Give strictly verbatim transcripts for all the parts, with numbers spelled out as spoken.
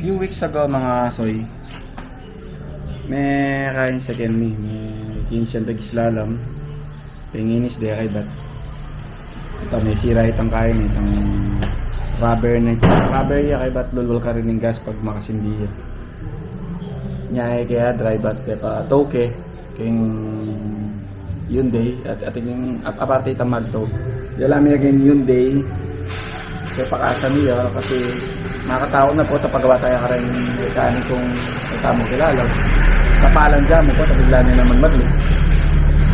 Few weeks ago, mga soy, me kain sa keni, me kinis yang dagis lalam. Penginis de kaybat. Ita, me sira itang kain, itang rubber ne. Rubber ya kaybat, lulwal karin ing gas pag makasindi ya. Nya e ke dry bat, e pa toke keng Hyundai, at ating ap-, aparte itang magto. Dela mi keng Hyundai, kaya pakasa mi ya, kasi makatau na pu, tapagawa taya karin mekanikung ita mu kilala. Kapalan dyan mu pu, tabigla na naman madli.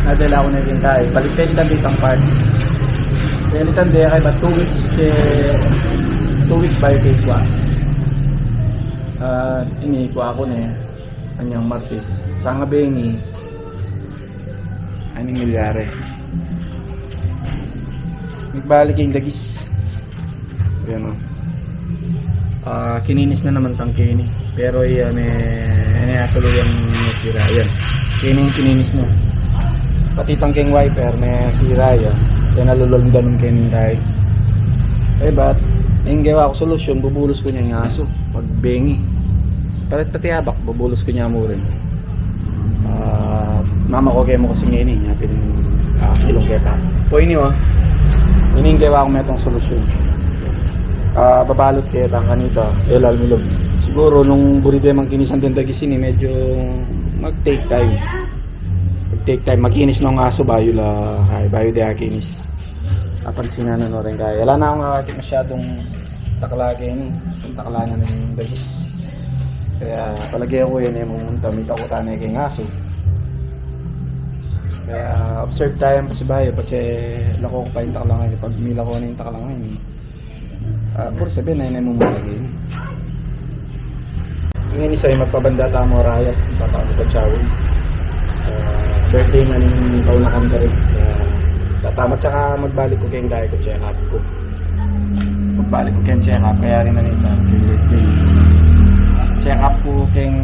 Nadela ku na rin tayo. Balik tayo dito ang parts. Kaya nitan de, kaya ba two weeks ke, two weeks bayu ke ikwa. Ah, ini ikwa ku ne. Anyang Martes. Tanga bengi. Ano yung nangyari? Nagbalik yung dagis. Ayan o. Ah, kininis na naman tang keni. Pero iya, me, me tuloy yang sira. Ayan. Keni yung kininis na. Pati tang keng wiper, me sira ya. Kaya nalulundan ng keni tayo. Eh, bat? Yung gawa ku solusyon, bubulos ku nya yung asu. Pag bengi. Pati, pati abak, bubulos ku nya mu rin. Ah, mama ku kaya mu kasi ngeni, nya pin, ah, kilung keta. Pu ini, o. Ini ing gawa kung metong solusyon. Ah, babalot keta kanita, e, lalam ilog. Siguro nung buri de mang kinisan deng dagis ini, medyo mag-take time. Mag-take time, makinis nung asu bayu la, ay, bayu de akinis. Apansinan na no rin kaya. Ala na kung akakit masyadung takla keni. Yung takla na ning dagis. Kaya palagi ku ini, mumunta, mita ku tana keng asu. Kaya observe tayo pasibayu, patse lako ku pa yung takla ngeni. Pag milako na yung takla ngeni, ah, puro sabi na ini mumunta keni. Ngeni sa magpabanda tamu rayat, papakita sa chawin. Ah, birthday na ning kauna kang garit. Kaya tatamat, tsaka magbalik ku keng daya ku, check up ku. Magbalik ku keng check up, kaya rin na nita, keng birthday. Check up ku keng,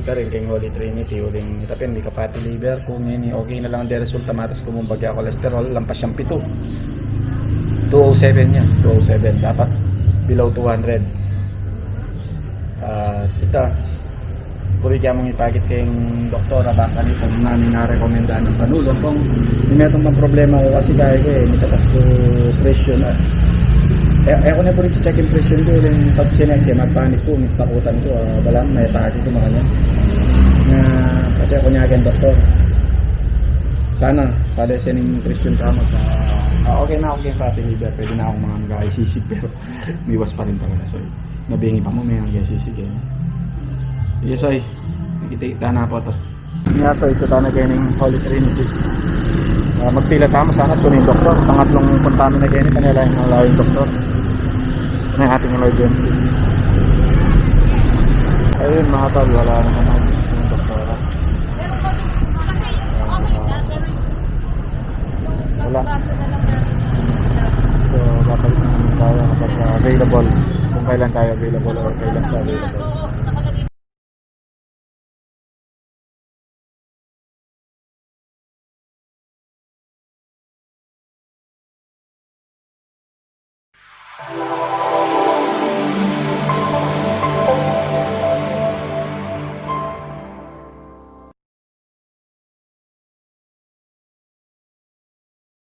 karin, keng Holy Trinity, uling ita pin, may ka-fatty liver ku, ngeni okay na lang de resulta, matas ku, kumbaga, cholesterol, lampas yang pitu. Two oh seven yan, two oh seven. Dapat below two hundred. Ah, ita, puri kaya mung ipakit keng doktor, a baka ni pag nani na rekomenda ng panulong kung may metung pang problema ku kasi kaya ke, eh, mitatas ku presyo na. Eh, eh, aku na puri check yung presyo ku, yung pag sinek, eh, magpanik ku, mitakutan ku, ah, bala, may atake ku, makanya. Na, kasi aku niya keng doktor. Sana, pada siya ning presyo ka, mas, ah, ah, okay na aku keng fatty liver, pwede na aku mga mag-I C C, pero miwas pa rin talaga, so, nabingi pa mu, may hanggang sisig, eh. Yes, ay. Nakita-kita na pu to. Yes, ay, ita tana keni ning Holy Trinity. Ah, magpila tamu sana pu ning doktor. Pangatlung punta mi na keni, kanila yung, wala yung doktor. Ano yung ating emergency? Ayun, mga tol, wala na naman yung doktora. Wala. So, babalik naman tayo kapag, ah, available. Kung kailan tayo available o kailan siya available.